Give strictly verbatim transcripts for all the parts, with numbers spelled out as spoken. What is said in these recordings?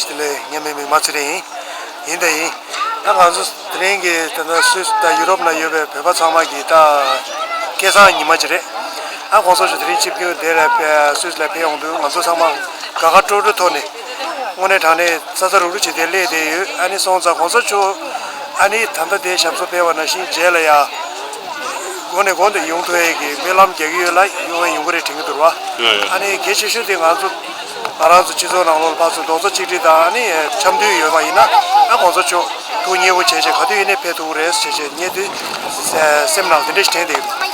དེ་ལས་ངའི་མིང་མིག་དམར་ཚེ་རིང་ཡིན། ཡིན་དང་ཡིན། ད་ང་ཚོ་དེ་རིང་གི་ད་ལྟ་སུད་ད་ཡུ་རོབ་ན་ཡོད་པའི་བོད་པ་ཚང་མ་གི་ད་སྐལ་བཟང་ཉི་མ་ཅིག་རེད། ཨ་གོང་ས་མཆོག་དེ་རིང་ཆིབས་བསྒྱུར་དེ་ལ་སུད་ལ་ཕེབས་ཡོང་དུས་ང་ཚོ་ཚང་མ་དགའ་དགའ་སྤྲོ་སྤྲོ་ཐོག་ནས་དངོས་གནས་དྲང་གནས་ས་ས་རུག་རུག་བྱས་ཏེ་སླེབས་བསྡད་ཡོད། ཨ་ནི་སོང་ཙང་གོང་ས་མཆོག་ཨ་ནི་ད་ལྟ་དེ་ཞབས་སོར་ཕེབས་པ་ནང་བཞིན་རྗེས་ལ་ཡ། འགོ་ནས་འགོ་དུ་ཡོང་ཐུབ་ཡས་ཀྱི་སྨོན་ལམ་རྒྱག་གི་ཡོད་ལ་ཡོང་བས་ཡོང་གི་རེད་དྲན་གྱི་འདུག་བ། ཡ་ཡ། ཨ་ནི་གལ་ཆེ་ཤོས་དེ་ང་ཚོ་ང་རང་ཚོ་སྤྱི་ཚོགས་ནང་ལོགས་ལ་ཕར་ཚུར་རྡོག་རྩ་གཅིག་སྒྲིལ་དང་ཨ་ནི་འཆམ་མཐུན་ཡོད་པ་ཡིན་ན་ཨ་གོང་ས་མཆོག་ཐུགས་མཉེས་པོ་བྱས་བྱས་ག་དུས་ཡིན་ནའི་ཕེབས་ཐུབ་ཀྱི་རེད་ཟེར་བྱས་བྱས་ངས་དེ་སེམས་ནང་དེ་འདྲ་ཞིག་དྲན་བསྡད་ཡོད།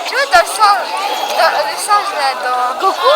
Tu vois, t'as le singe, t'as le singe là-dedans. Coucou.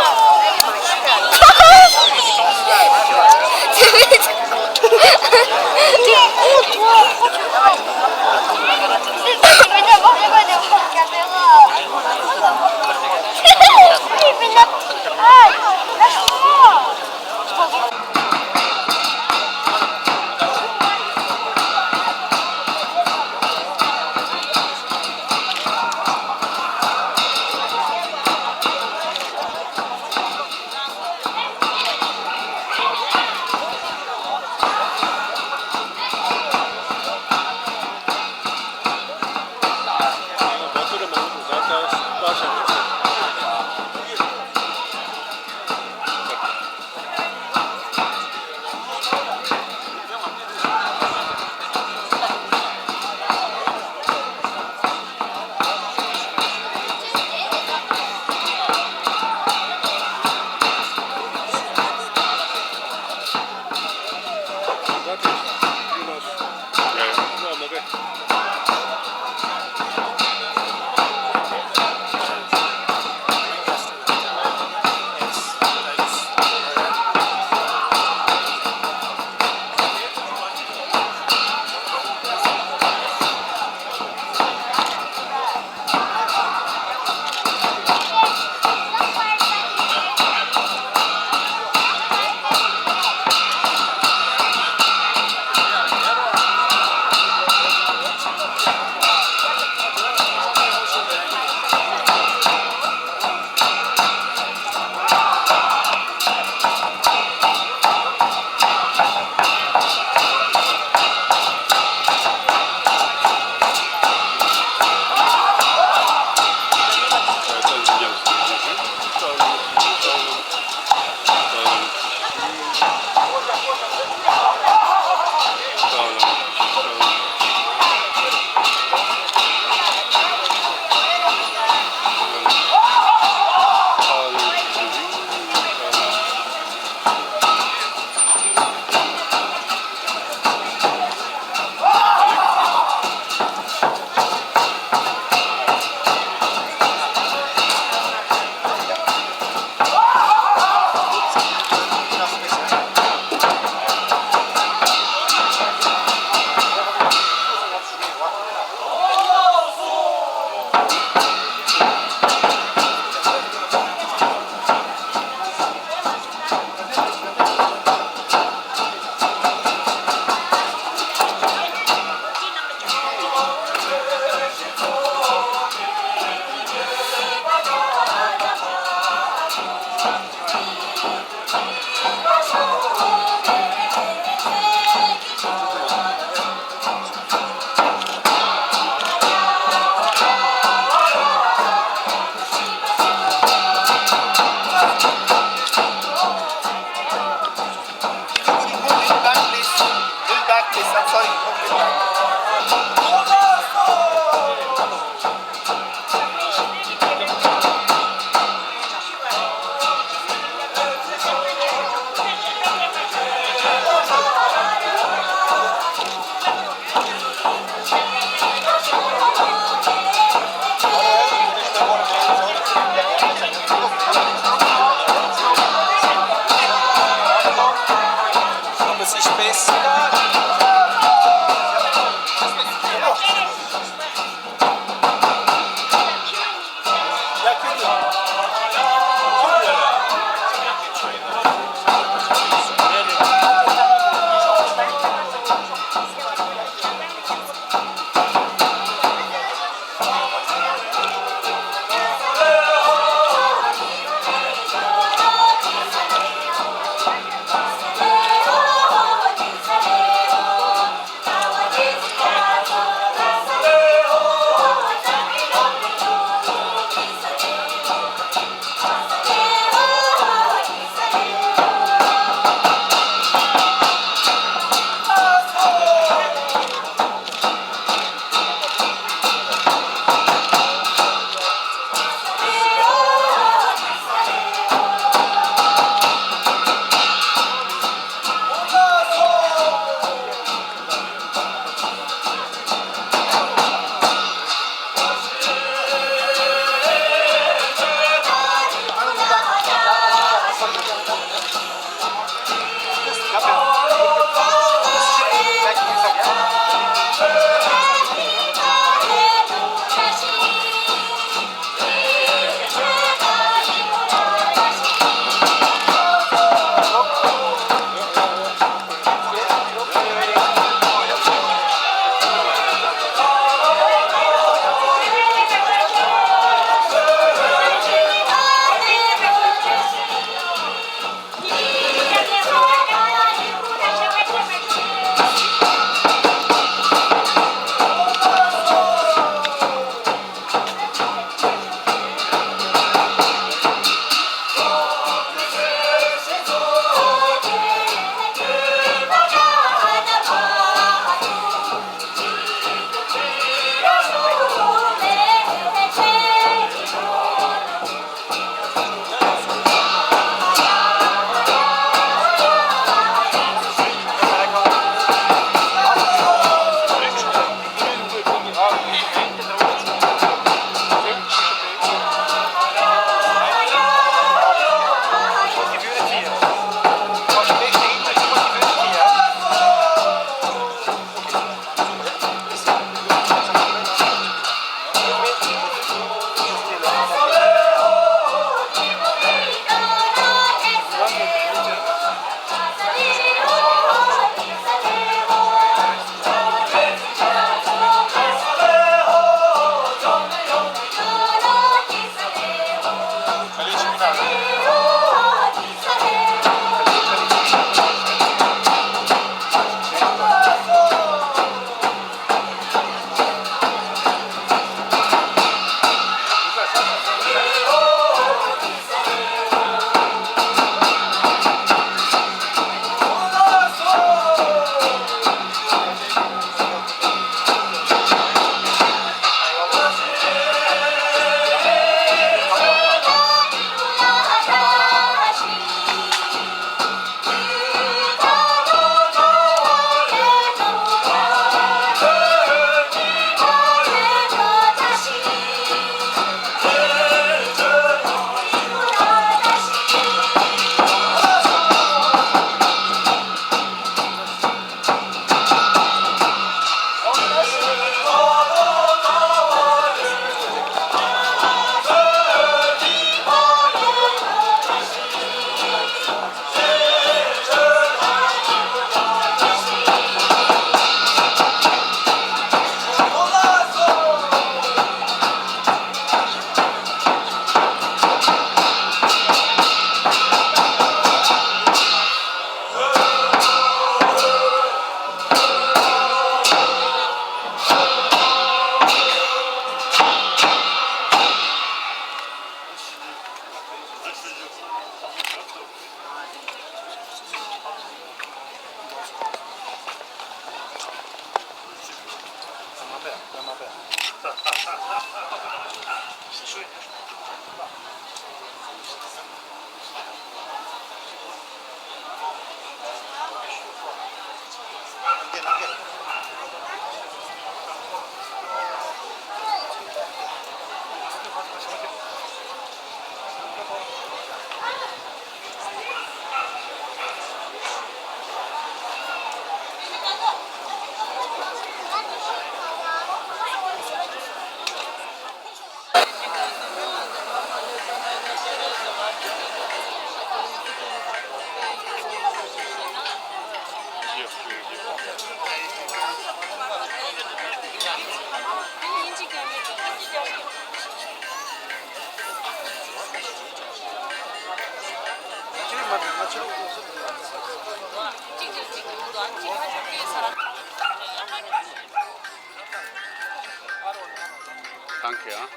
Danke, ja.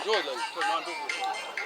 འགྲོ་ལ་ཁྱོད་མ་འགྲོ་དགོས།